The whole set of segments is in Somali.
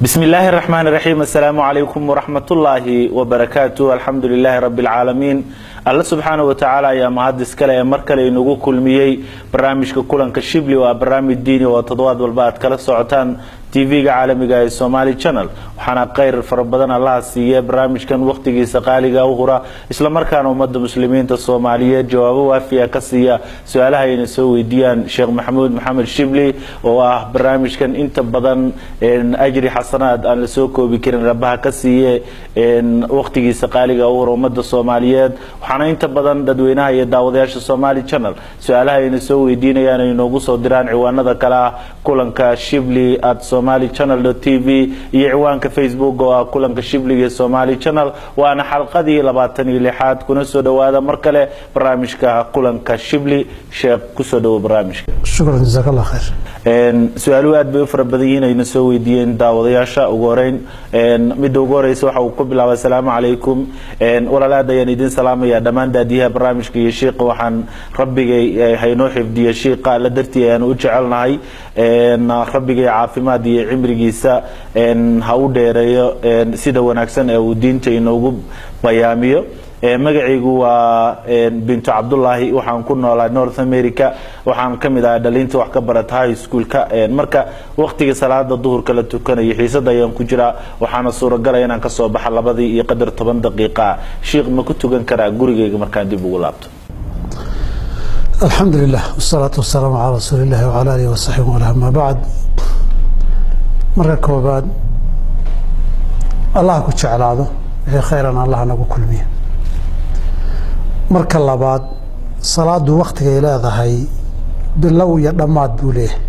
بسم الله الرحمن الرحيم. السلام عليكم ورحمة الله وبركاته. الحمد لله رب العالمين. Alla subxaana wa tacaala ayaa mahad iskale ee mar kale inagu kulmiyey barnaamijka Kulanka Shibli. Waa barnaamij diini oo toddobaad walba aad kala socotaan TV-ga caalamiga ee Somali Channel. Waxaana khayr fara badan Allaha siiye barnaamijkan wakhtigiisa qaaliga u hura, islamarkaana ummadda Muslimiinta Soomaaliyeed jawaabo waafiya ka siiya su-aalaha ayna soo weydiiyaan, Sheekh Maxamuud Maxamed Shibli, oo ah barnaamijkan inta badan ajri xasanaad aan la soo koobi karin Rabaha ka siiye wakhtigiisa qaaliga u hura ummadda Soomaaliyeed. Waxaana inta badan dadweynaha iyo daawadayaasha Somali Channel su-aalaha ayna soo weydiinayaan ay noogu soo diraan ciwaanada kale ah kulanka shibli @somalichannel.tv iyo ciwaanka Facebook oo ah Kulanka Shibliga Somali Channel. Waana xalqadii 26aad. Kuna soo dhawaada mar kale barnaamijka Kulanka Shibli. Sheekh, kusoo dhawo barnaamijka. Shukran, jazaak Allah khayr. Su-aaluhu aad bay u fara badan yihiin ayna soo weydiiyeen daawadayaasha. Ugu horeyn, midda ugu horeysa waxa uu ku bilaabay: "Asalaamu calaykum walaal, aad ayaan idin salaamaya dhammaan daadiyaha barnaamijka iyo shiiqa. Waxaan Rabbigay haynoo xifdiyo shiiqa, Alla dartii ayaan u jecelnahay. Rabbigay caafimaad iyo cimrigiisa ha u dheereeyo sida wanaagsan ee uu diinta inoogu bayaamiyo. Magacaygu waa Bintu Cabdullaahi, waxaan ku noolaa North America. Waxaan ka mid ahaa dhalinta wax ka barata high schoolka. Marka waqtiga salaada duhurka la tukanayo xiisada ayaan ku jiraa, waxaana suuragalaya inaan kasoo baxa 2:10. Shiikh, ma ku tukan karaa gurigayga markaan dib ugu laabto?" Alxamdu lilah wasalaatu wasalaamu calaa rasuuli illahi wacala alihi wasaxbi wala, ama bacd. Marka koobaad, Allah ku jeclaado, wixii khayran Allah nagu kulmiya. Marka labaad, salaadu waktigay leedahay bilow iyo dhammaad buu leeyahay.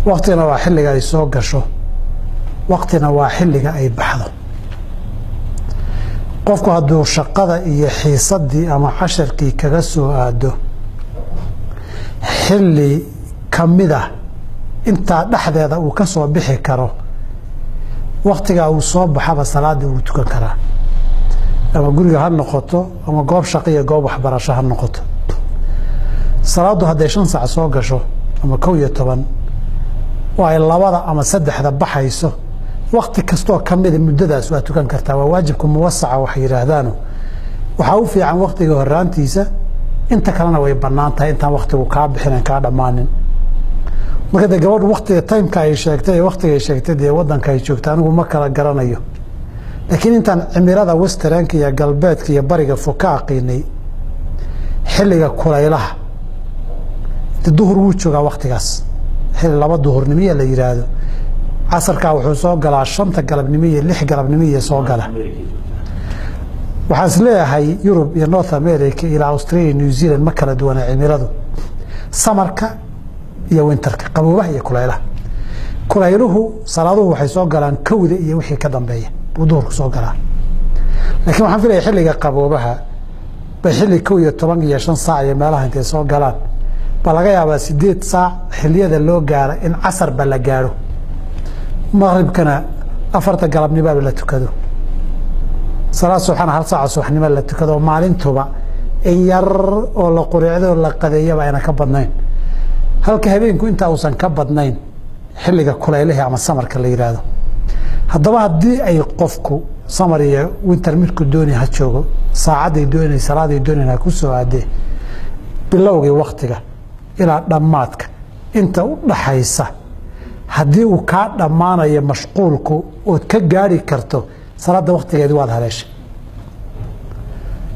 Waktina waa xilliga ay soo gasho, waktina waa xilliga ay baxdo. Qofku hadduu shaqada iyo xiisadii ama casharkii kaga soo aado xilli ka mid ah intaa dhexdeeda uu ka soo bixi karo, waktigaa uu soo baxaba salaadii wuu tukan karaa, ama guriga ha noqoto ama goob shaqo iyo goob waxbarasho ha noqoto. Salaaddu hadday 5 saac soo gasho ama 11 oo ay 2da ama 3da baxayso, wakti kastoo kamida muddadaas waa tukan kartaa. Waa waajibka muwasaca waxay yidhaahdaano. Waxaa u fiican waktiga horaantiisa, inta kalena way banaan tahay intaan waktigu kaa bixin an kaa dhammaanin. Marka dee gabadhu waktiga timeka ay sheegtay ee waktiga ay sheegtay dee waddanka ay joogta anigu ma kala garanayo, laakiin intaan cimilada westernka iyo galbeedka iyo bariga fog ka aqiinay, xilliga kulaylaha de duhur wuu joogaa waktigaas, xilli 2 duhurnimiya la yidhaahdo. Casarkaa wuxuu soo galaa 5ta galabnimo iyo 6 galabnimo iyo soo gala. Waxaan is leeyahay Yurub iyo North America ilaa Australia, New Zealand ma kala duwana cimiladu summerka iyo winterka, qaboobaha iyo kulaylaha. Kulayluhu salaaduhu waxay soo galaan 1da iyo wixii ka dambeeya buu duhurku soo galaa, laakiin waxaan filaya xilliga qaboobaha bay xilli 11 iyo 5 saac iyo meelaha intay soo galaan baa laga yaabaa 8 saac xilliyada loo gaaro in casarba la gaaro, maqribkana 4ta galabnimoba la tukado, salaad subaxna 1 saaca subaxnimo la tukado, oo maalintuba in yar oo la quriicdo la qadeeyaba ayna ka badnayn, halka habeenku intaa uusan ka badnayn xilliga kulaylahi ama summerka la yidhaahdo. Haddaba haddii ay qofku summer iyo winter midku dooni ha joogo, saacadday doonay salaaday doonayn ha ku soo aadee, bilowgii waktiga ilaa dhammaadka inta u dhaxaysa haddii uu kaa dhammaanayo mashquulku ood ka gaari karto salaadda waktigeedii, waad haleeshay.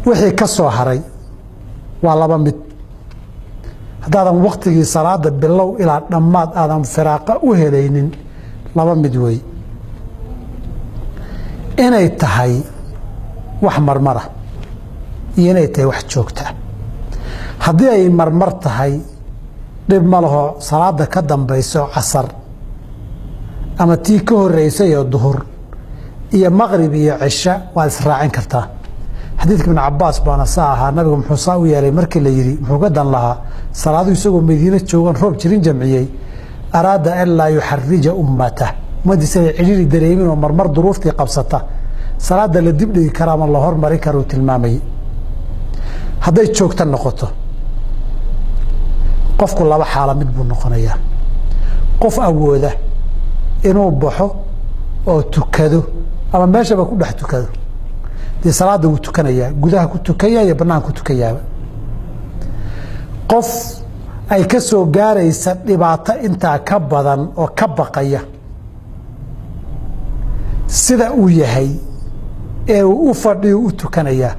Wixii ka soo haray waa laba mid: haddaadan waktigii salaada bilow ilaa dhammaad aadan firaaqa u helaynin, laba mid wey: inay tahay wax marmara iyo inay tahay wax joogtaa. Haddii ay marmar tahay, dhib ma laho, salaada ka dambayso casar ama tii ka horeysayoo duhur iyo maqrib iyo cisho waad israacin kartaa. Xadiidka Ibn Cabaas baana saa ahaa. Nabigu muxuu saa u yeelay markii la yidhi, muxuu ka dan lahaa salaadu isagoo Madiine joogan roob jirin jamciyey? Araada an laa yuxarija ummatah, ummadiisa ay cidhiri dareemin oo marmar duruuftii qabsata salaada la dibdhigi kara ama la hormari kara uu tilmaamayay. Hadday joogta noqoto, qofku laba xaalo mid buu noqonayaa: qof awooda Inuu baxo oo tukado ama meeshaba ku dhex tukado, dee salaadda wuu tukanayaa, gudaha ku tukaya iyo banaanka ku tukayaaba. Qof ay ka soo gaaraysa dhibaato intaa ka badan oo ka baqaya, sida uu yahay ee uu u fadhiyo u tukanayaa.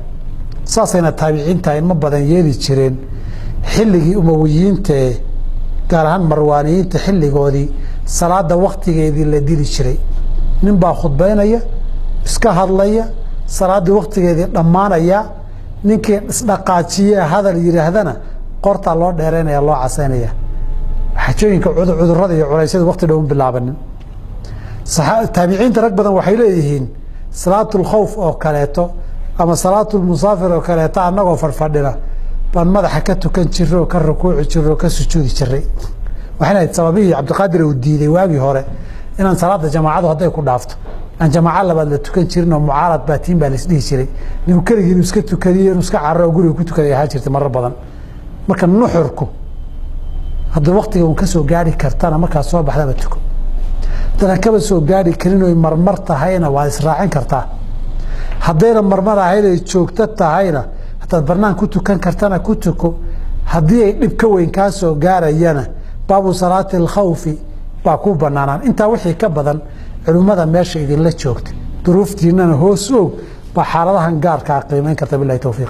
Saasayna taabiciinta ilmo badan yeeli jireen xilligii Umawiyiintae, gaar ahaan Marwaaniyiinta, xilligoodii salaada waktigeedii la dili jiray. Nin baa khudbaynaya, iska hadlaya, salaaddii waktigeedii dhammaanaya. Ninkii isdhaqaajiye, hadal yidhaahdana, qortaa loo dheeraynaya, loo casaynaya. Xajooyinka cudurada iyo culaysyada wakti dhow bilaabanin. Taabiciinta rag badan waxay leeyihiin salaatulkhawf oo kaleeto ama salaatulmusaafir oo kaleeto annagoo fadhfadhina baan madaxa ka tukan jiray oo ka rukuuci jiray oo ka sujuudi jiray. Waxayna ahayd sababihii Cabdiqaadir uu diiday waagii hore inaan salaada jamaacadu hadday ku dhaafto aan jamaaco labaad la tukan jirin, oo mucaarad baa tiin baa laisdhihi jiray. Ninku keligii inuu iska tukadiyo, inuu iska cararo oo guriga ku tukaday ahaa jirtay marar badan. Marka nuxurku, haddii waktiga un ka soo gaari kartana, markaad soo baxdaba tuko. Haddana kaba soo gaari karin oy marmar tahayna, waad israacin kartaa. Haddayna marmar ahayn ay joogto tahayna, haddaad banaan ku tukan kartana ku tuko. Haddii ay dhib ka weyn kaa soo gaarayana, baabu salaati alkhawfi baa ku banaanaan. Intaa wixii ka badan, culimmada meesha idinla joogta, duruuftiinana hoos og, baa xaaladahan gaarkaa qiimeyn karta. Bilahi towfiiq.